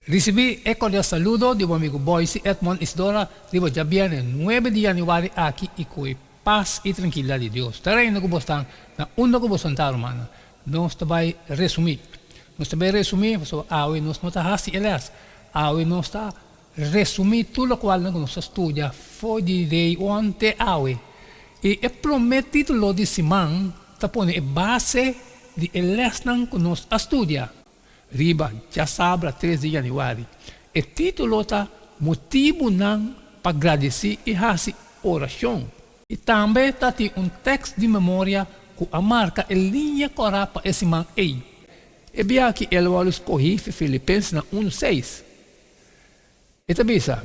Risibí e kordial saludo di bo amigu Boyce Edmond Isidora riba djabièrnè nuebe di yanüari aki i ku e pas i trankilidat di Dios ta reina ku bo stan na unda ku bo santá rumannan. Nos ta bai resumí. Nos ta bai resumí pasobra awe nos no ta hasi e lès. Awe nos ta resumí tur lokualnan ku nos a studia for di day one te awe. I e promé título di siman ta pone e base di e lèsnan ku nos a studia. Riba djasabra tres di yanüari. E título ta Motibunan pa gradisí i hasi orashon. I tambe ta tin un tèks di memoria ku a marka e liña kòrá pa e siman ei. E bia aki el wòrdu skohí fi Filipensenan unu seis. E ta bisa,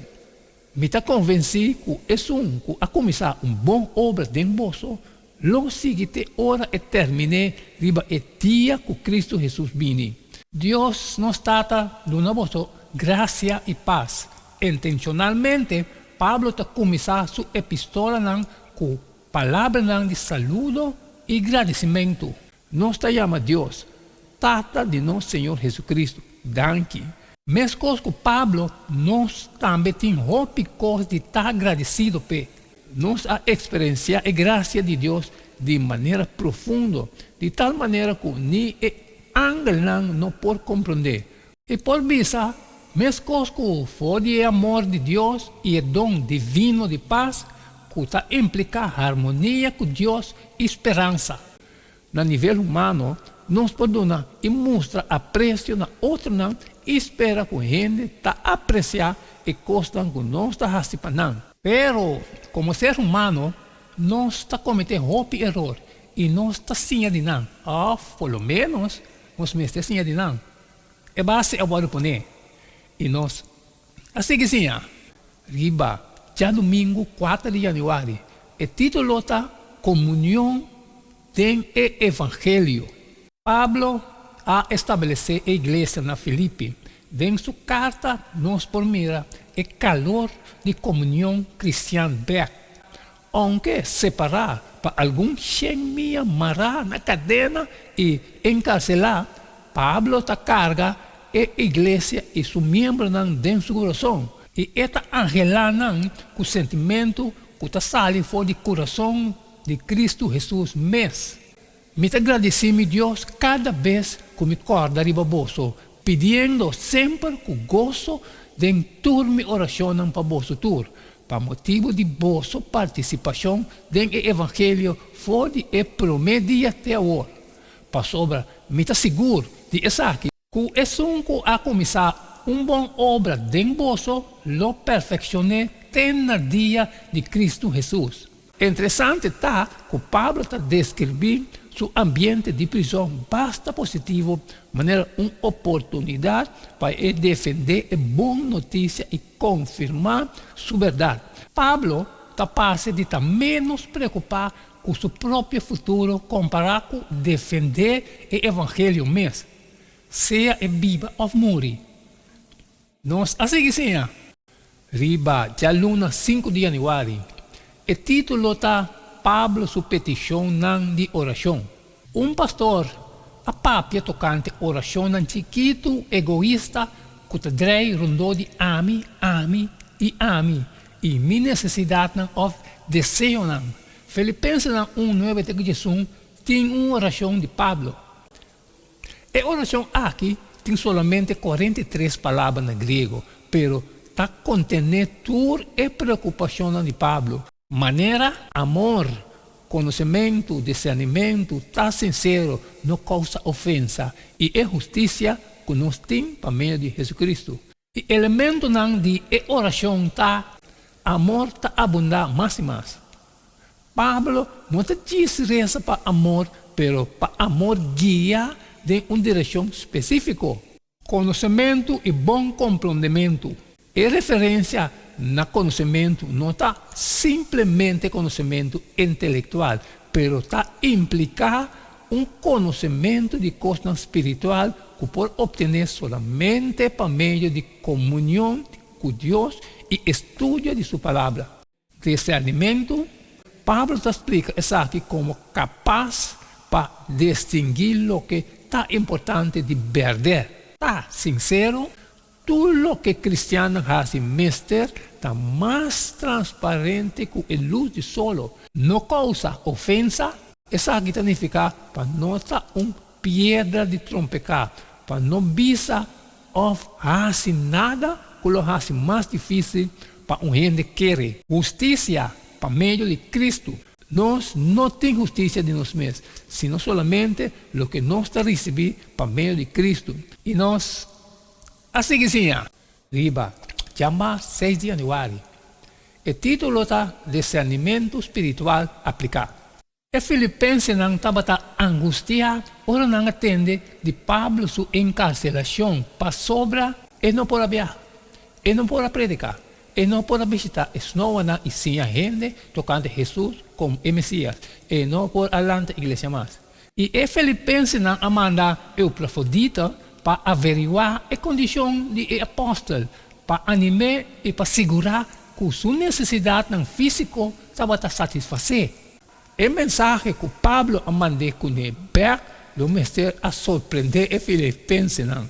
Mi ta konvensí ku esun ku a kuminsá un bon obra den boso lo sigui te ora e termin'é riba e dia ku Kristu Hesus bini. Dios nos Tata duna boso grasia i pas. Intenshonalmente Pablo ta kuminsá su epistolanan ku palabranan di saludo i gradisimentu. Nos ta yama Dios, Tata di nos Señor Jesucristo, danki. Meskos ku Pablo, nos tambe tin hopi kos di ta gradisido p'e. Nos a eksperensiá e grasia di Dios di manera profundo, di tal manera ku ni e angelnan no por komprondé. E por bisa, meskos ku for di e amor di Dios i e don divino di pas, ku ta impliká harmonia ku Dios i speransa. Na nivel humano, nos por duna i mustra apresio na otronan i spera ku hende ta apresiá e kosnan ku nos ta hasi pa nan. Pero, komo ser humano, nos ta kometé hopi eror i nos ta siña di nan, òf por lo ménos nos mester siña di nan. E base a wòrdu poné i nos a sigui siña. Riba djadumingu kuater di yanüari, e título ta Komunion den e Evangelio. Pablo a establesé e iglesia na Filipi. Den su karta nos por mira e kalor di komunion kristian bèk. Ounke separá pa algun shen mia mará na kadena i enkarselá, Pablo ta karga e iglesia i su miembronan den su kurason, i e ta anhelá nan ku sentimentu ku ta sali for di kurason di Kristu Hesus mes. Mi ta gradisí mi Dios kada bes ku mi kòrda riba boso, pidiendo semper ku goso den tur mi orashonnan pa boso tur, pa motibu di boso partisipashon den e evangelio for di e promé dia te awor. Pasobra mi ta sigur di esaki, ku esun ku a kuminsá un bon obra den boso lo perfekshon'é te na dia di Kristu Hesus. Interesante ta ku Pablo ta deskribí su ambiente di prizòn basta positivo manera un oportunidat pa e defendé e bon notisia i konfirmá su bèrdat. Pablo ta parse di ta ménos preokupá ku su propio futuro kompará ku defendé e evangelio mes, sea e biba òf muri. Nos a sigui siña. Riba djaluna sinku di yanüari, e título ta Pablo su petishonnan di orashon. Un pastor a papia tokante orashonnan chikitu egoista ku ta drei rondó di ami, ami i ami i mi nesesidatnan òf deseonan. Filipensenan un nuebe te ku diesun tin un orashon di Pablo. E orashon aki tin solamente 43 palabra na griego, pero ta kontené tur e preokupashonnan di Pablo, manera, amor, konosementu, disernimentu, ta sinsero, no kousa ofensa, i e hustisia ku nos tin pa medio di Hesukristu. E elementonan di e orashon ta, Amor ta abundá mas i mas. Pablo no ta djis resa pa amor, pero pa amor guia den un direkshon spesífiko. Konosementu i bon komprondementu. E referensia na konosementu no ta simplemente konosementu intelektual, pero ta impliká un konosementu di kosnan spiritual ku por optené solamente pa medio di komunion ku Dios i estudio di su Palabra. Disernimentu, Pablo ta splika esaki komo kapas pa distinguí loke ta importante di bèrdè. Ta sinsero. Tur loke kristiannan hasi mester ta mas transparente ku e lus di solo. No kousa ofensa, esaki ta nifiká pa no ta un piedra di trompeká, pa no bisa òf hasi nada ku lo hasi mas difísil pa un hende kere. Hustisia pa medio di Kristu. Nos no tin hustisia di nos mes, sino solamente loke nos ta risibí pa medio di Kristu. I nos a sigui siña. Riba djamá seis di yanüari. E título ta Disernimentu Spiritual Apliká. E filipensenan tabata angustiá ora nan a tende di Pablo su enkarselashon pasobra e no por a biaha, e no por a prediká, e no por a bishitá e snoanan i siña hende tokante Hesus komo e Mesias, e no por a lanta iglesia mas. I e filipensenan a manda Euprafodito pa averiguá e kondishon di e apòstel, pa anim'é i pa sigurá ku su nesesidatnan físiko tabata satisfasé. E mensahe ku Pablo a mand'é kuné bèk lo mester a sorprendé e filipensenan.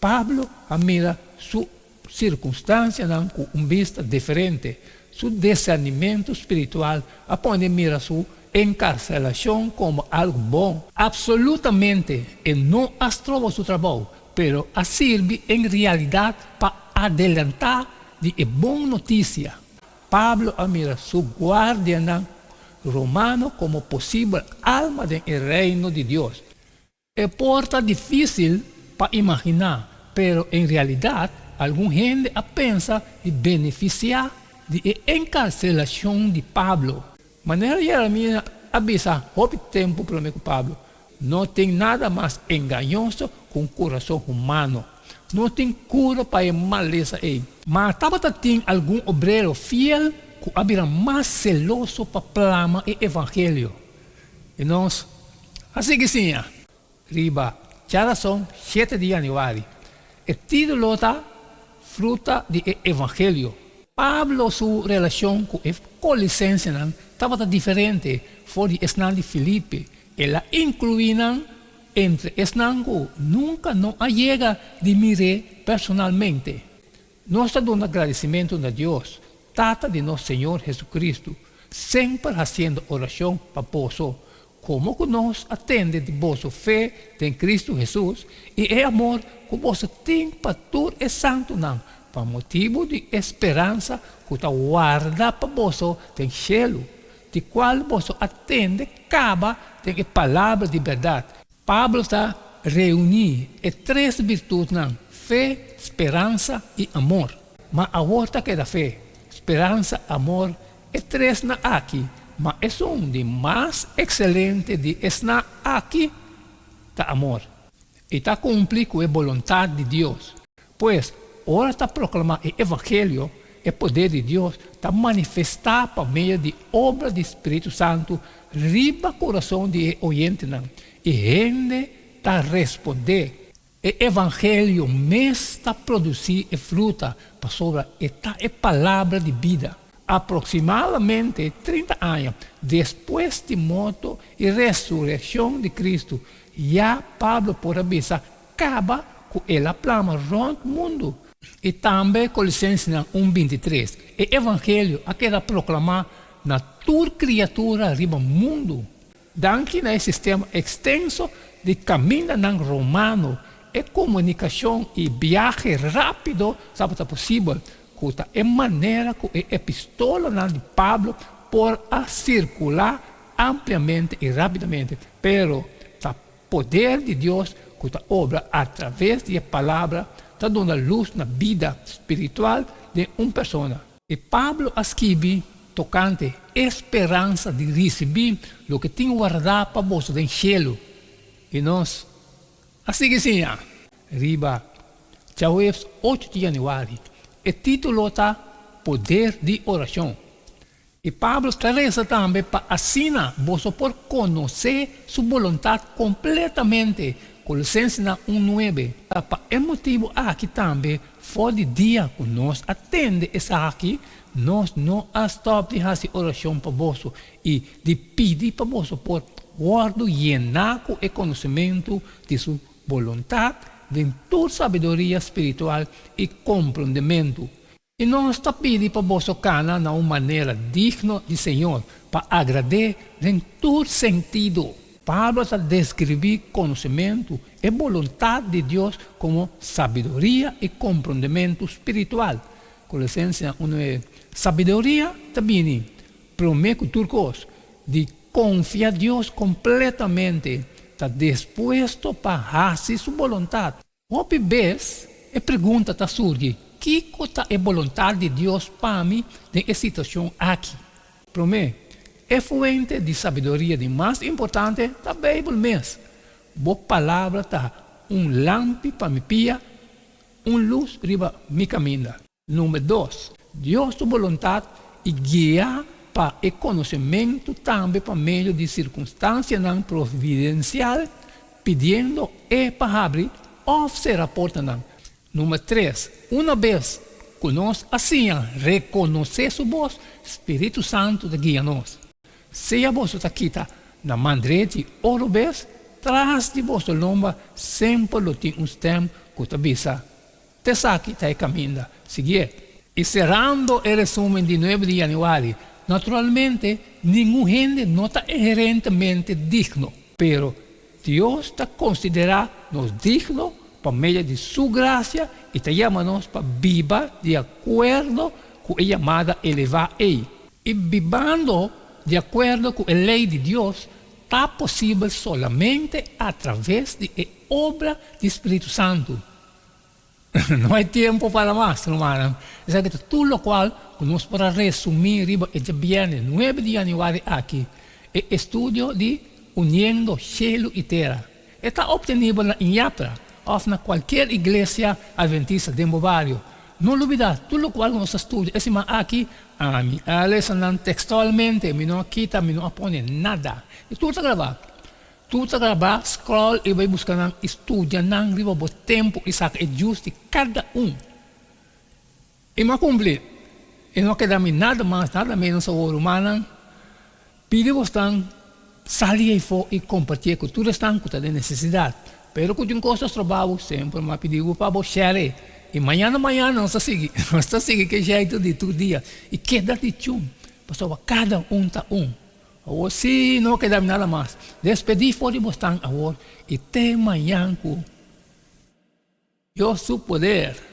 Pablo a mira su sirkunstansianan ku un bista diferente. Su desernimentu spiritual a pone mira su enkarselashon komo algu bon. Apsolutamente e no a stroba su trabou, pero a sirbi en realidat pa adelantá di e bon notisia. Pablo a mira su guardianan romano komo posibel alma den e Reino di Dios. E por ta difísil pa imaginá, pero en realidat algun hende a pensa di benefisiá di e enkarselashon di Pablo. Manera Jeremias a bisa hopi tempu promé ku Pablo, No tin nada mas engañoso ku un kurason humano. No tin kura pa e malesa ei. Ma tabata tin algun obrero fiel ku a bira mas seloso pa plama e evangelio. I nos a sigui siña riba djarason shete di yanüari. E título ta Fruta di e Evangelio. Pablo su relashon ku e kolisensenan tabata diferente for di esnan di Filipe. El a inkluí nan entre esnan ku nunka no a yega di mir'é personalmente. Nos ta duna gradisimentu na Dios, Tata di nos Señor Jesucristo, semper hasiendo orashon pa boso, komo ku nos a tende di boso fe den Cristo Jesus i e amor ku boso tin pa tur e santunan, pa motibu di e speransa ku ta warda pa boso den shelu, di kual boso a tende kaba den e palabra di bèrdat. Pablo ta reuní e tres birtutnan, fe, speransa i amor. Ma awor ta keda fe, speransa, amor, e tresnan aki, ma esun di mas ekselente di esnan aki ta amor. I ta kumpli ku e boluntat di Dios. Pues, ora ta proklamá e evangelio, e poder di Dios ta manifestá pa medio di obra di spiritu santu riba kurason di e oyentenan, i hende ta respondé. E evangelio mes ta produsí e fruta pasobra e ta e palabra di bida. Aproksimadamente trinta aña despues di morto i resurekshon di Kristu, ya Pablo por a bisa Kaba ku el a plama rònt mundu. I tambe Kolosensenan un 23, E evangelio a keda proklamá na tur kriatura riba mundu. Danki na e sistema ekstenso di kamindanan romano, e komunikashon i biahe rápido tabata posibel, ku ta e manera ku e epistolanan di Pablo por a sirkulá ampliamente i rápidamente. Pero ta Poder di Dios ku ta obra atraves di e Palabra ta duna lus na bida spiritual den un persona. E Pablo a skibi tokante e speransa di risibí loke tin wardá pa boso den shelu, i nos a sigui siña. Riba djaweps ocho di yanüari, e título ta Poder di Orashon. I Pablo ta resa tambe pa asina boso por konosé su boluntat kompletamente, Kolosensenan un nuebe. Ta pa e motibu aki tambe for di dia ku nos a tende esaki, nos no a stòp di hasi orashon pa boso i di pidi pa boso por wòrdu yená ku e konosementu di su boluntat. den tur sabiduria spiritual i komprondementu. I nos ta pidi pa boso kana na un manera digno di Señor, pa agrad'é den tur sentido. Pablo ta deskribí konosementu, e boluntat di Dios, komo sabiduria i komprondementu spiritual. Kolosensenan un nuebe. Sabiduria ta bini, promé ku tur kos, di konfia Dios kompletamente, ta dispuesto pa hasi su boluntat. Hopi bes e pregunta ta surgi, Kiko ta e boluntat di Dios pa mi den e situashon aki? Promé, e fuente di sabiduria di mas importante ta Beibel mes. Bo palabra ta un lampi pa mi pia, un lus riba mi kaminda. Number dos, Dios su boluntat i guia pa e konosementu tambe pa medio di sirkunstansianan providensial pidiendo E pa habri òf sera portanan. Number tres, una bes ku nos a siña rekonosé su bos, Spiritu Santu ta guia nos. Sea boso ta kita na man drechi o robes, tras di boso lomba semper lo tin un stèm ku ta bisa, T'esaki ta e kaminda, siguié. I serando e resumen di nuebe di yanüari, naturalmente ningun hende no ta inherentemente digno, pero Dios ta konsiderá nos digno pa medio di Su grasia i ta yama nos pa biba di akuerdo ku e yamada elevá ei. I bibando di akuerdo ku e lei di Dios ta posibel solamente atraves di e obra di Spiritu Santu. No hay tiempo para mas, rumannan. Esaki ta tur lokual ku nos por a resumí riba e djabièrnè nuebe di yanüari aki, e estudio di Uniendo Shelu i Tera. E ta optenibel na Iñapra òf na kualkier iglesia adventista den bo bario. No lubidá, tur lokual ku nos a studia e siman aki, ami a lesa nan tekstualmente, mi no a kita, mi no a pone nada. I tur ta grabá. Tur ta grabá, scroll i bai buska nan i studia nan riba bo tempu i saka e djus di kada un. I mi a kumpli, i no a keda mi nada mas nada menos awor rumannan, pidi bosnan sali eifó i kompartié ku tur esnan ku ta den nesesidat. Pero ku tin kos ta stroba bo, semper mi a pidi bo pa bo share. I mañana mañana nos ta sigui, nos ta sigui ku e jeitu di tur dia i keda di chun, pasobra kada un ta un. Awor sí, no keda mi nada mas. Despedí for di bosnan awor i te mañan ku Dios su poder.